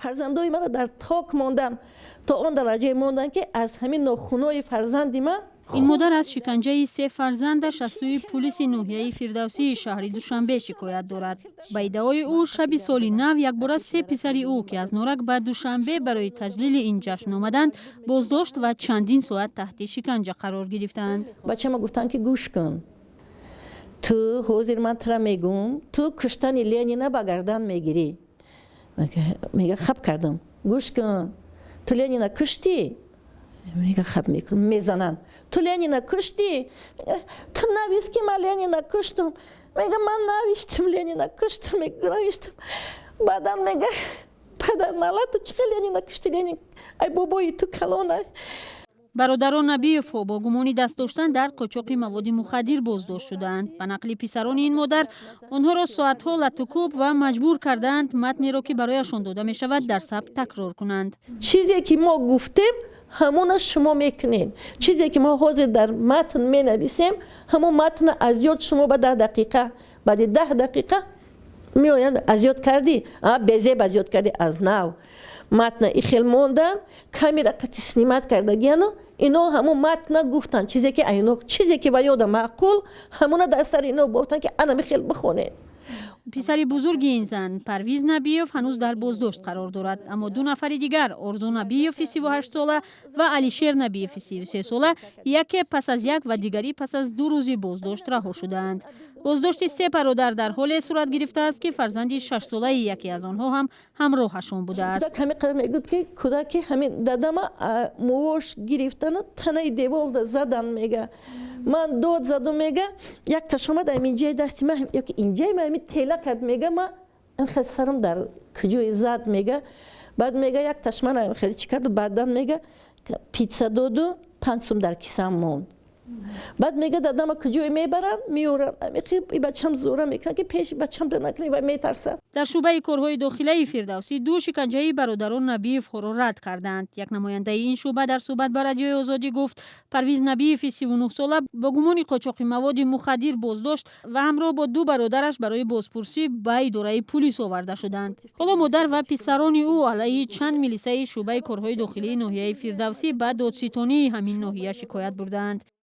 Фарзандои маро дар ток мондан, то он дараҷае мондан, ки аз ҳамин нохунои фарзанди ман. Ин модар аз шиканҷаи се фарзандаш аз сӯи пулиси ноҳияи Фирдавсии шаҳри Душанбе шикоят дорад. Ба иддаои ӯ, шаби соли нав якбора се писари ӯ, ки аз Норак ба Душанбе барои таҷлили ин ҷашн омаданд, боздошт ва чандин соат таҳти шиканҷа қарор гирифтаанд. Бачама гуфтанд, ки гӯш кун, ту ҳозир ман тура мегӯм, ту куштани Ленина ба гардан мегирӣ. Мега, хаб кардам. Гӯш кун, ту Ленина куштӣ? Мега, хаб мекунам. Мезананд: ту Ленина куштӣ? Ту навис, ки ман Ленина куштум. Мега, ман навиштам, Ленина куштум, навиштам. Баъдан мега, падар нала, ту чӣ хел Ленина кушти? Ленин ай бобои ту калона. Бародарон Набиевҳо бо гумони даст доштан дар қочоқи маводи мухаддир боздошт шудаанд. Ба нақли писарони ин модар, онҳоро соатҳо латукӯб ва маҷбур кардаанд, матнеро, ки барояшон дода мешавад, дар сабт такрор кунанд. Чизе ки мо гуфтем, ҳамона шумо мекунед. Чизе ки мо ҳозир дар матн менависем, ҳамон матна аз ёд шумо ба 10 дақиқа, баъди 10 дақиқа меоянд: аз ёд кардӣ? Безеб аз ёд кардӣ. Аз нав матна ихел мондан, камера қати снимать кардагияну ино ҳамон матна гуфтанд. Чизе ки айно, чизе ки ба ёда маъқул, ҳамона дар сари ино бофтанд, ки ана михел бихонед. Писари бузурги ин зан, Парвиз Набиев, ҳанӯз дар боздошт қарор дорад, аммо ду нафари дигар, Орзу Набиеви 38сола ва Алишер Набиеви 33сола, яке пас аз як ва дигарӣ пас аз 2 рӯзи боздошт раҳо шудаанд. Боздошти се бародар дар ҳоле сурат гирифтааст, ки фарзанди 6-солаи яке аз онҳо ҳам ҳамроҳашон будааст. Ҳамин қадар мегӯд, ки кӯдаки ҳамин дадама мувош гирифтану танаи деволда задан. Мега, ман дод заду. Мега, як ташомад инҷаи дасти ман ёки инҷаи ман ҳамин тела кард. Мега, ма хел сарам дар куҷои зад. Мега, баъд мега, як ташман хеле чӣ карду. Баъдан, мега, питса доду, 5 сум дар кисам монд. Баъд мега, дадама куҷое мебаранд, меоранд, бачам зӯра мекунад, ки пеши бачам да накунӣ ва метарсад. Дар шӯъбаи корҳои дохилаи Фирдавсӣ ду шиканҷаи бародарон Набиевҳоро рад карданд. Як намояндаи ин шӯъба дар суҳбат ба Радиои Озодӣ гуфт, Парвиз Набиеви 39сола бо гумони қочоқи маводи мухаддир боздошт ва ҳамроҳ бо ду бародараш барои бозпурсӣ ба идораи пулис оварда шуданд. Ҳоло модар ва писарони ӯ алайҳи чанд милисаи шӯъбаи корҳои дохилии ноҳияи Фирдавсӣ ба додситонии ҳамин ноҳия шикоят бурдаанд.